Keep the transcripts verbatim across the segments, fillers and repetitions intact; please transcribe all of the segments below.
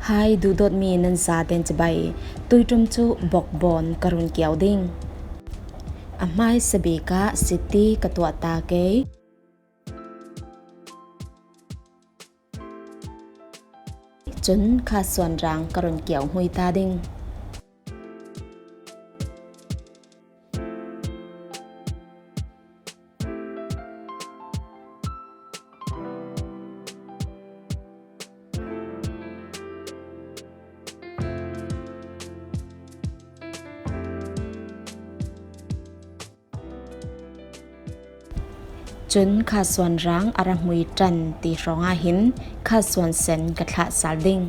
Hai duhdawtmi nan zaten cibai, tuiṭum cu bawkbawn ka run kiau ding. A hmaisa bik ah siti ka tuah ta kei. Cun kha suanrang ka run kiau hmui ta ding. Cun kha suanrang a ra hmui ṭan ti hrawngah hin kha suan sen ka thlah sal ding.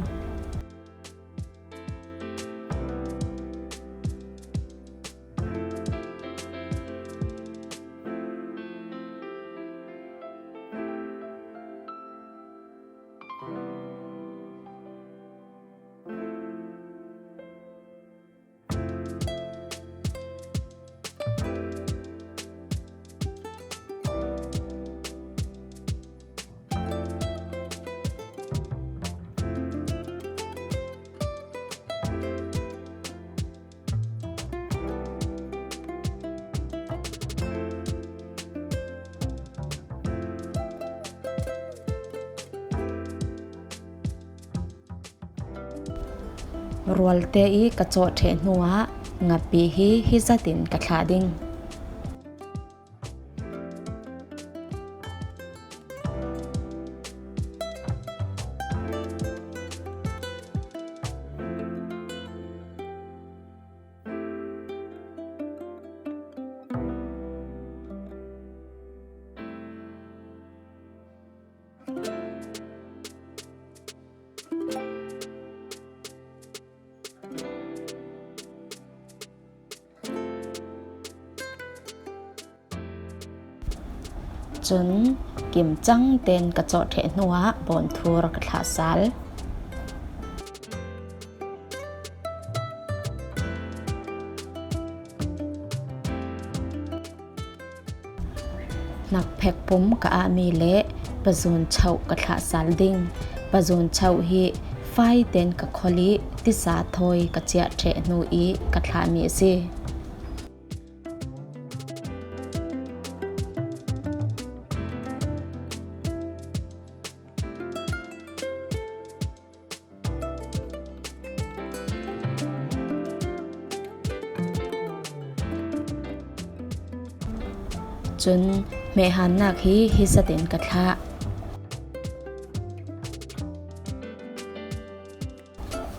Rualte i ka cawh ṭheh hnuah ngapi hi hi zatin ka thlah ding. Cun kimcang tein ka cawh ṭheh hnuah bawnthur ka thlah sal. Hnakphek pum ka ahmi le pazun choh ka thlah sal ding. Pazun choh hi fai tein ka kholh i tisa thawi ka ciah ṭheh hnu i ka thlahmi a si. Cun hmehhannak hi hi zatin ka thlah.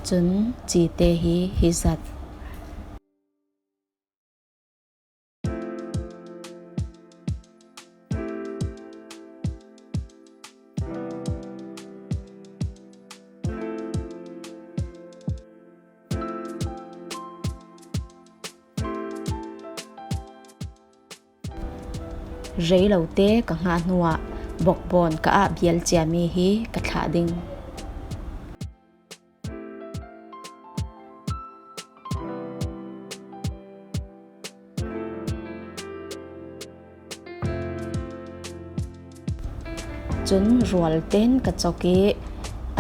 Cun cite hi hi zat. Reilote ka hngah hnuah bawkbawn ka ah bial ciami hi ka thlah ding. Cun rual ten ka cawk i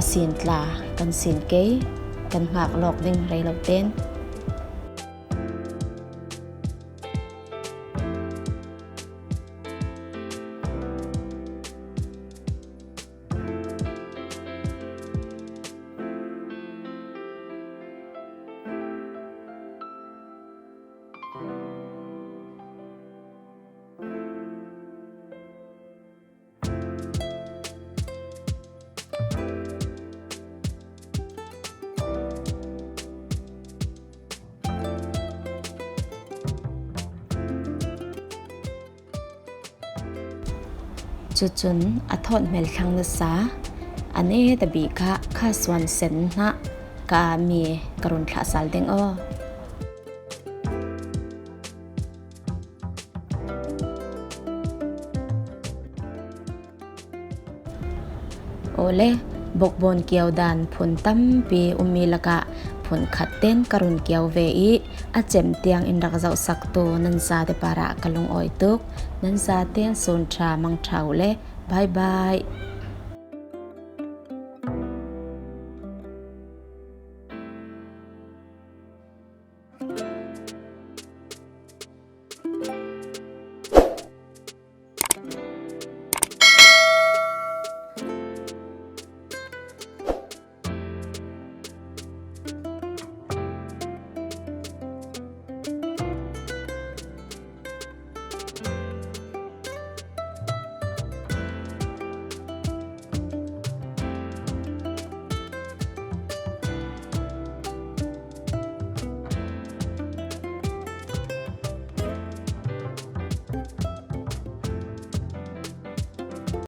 a sin tla kan sin kei, kan hngak lawk ding rei lo ten. Cucun a thawt hmel thlang nasa, a neta bik ah kha suan sen hna ka mi ka run thlah sal ding aw. Awle, bawkbawn kiau dan phun tampi ummi lakah phun khat ten ka run kiau ve i a cem tiang in rak zohsaktu nan zate parah ka lungawi tuk. Nan zate sun ṭha mang ṭha u le, bye bye.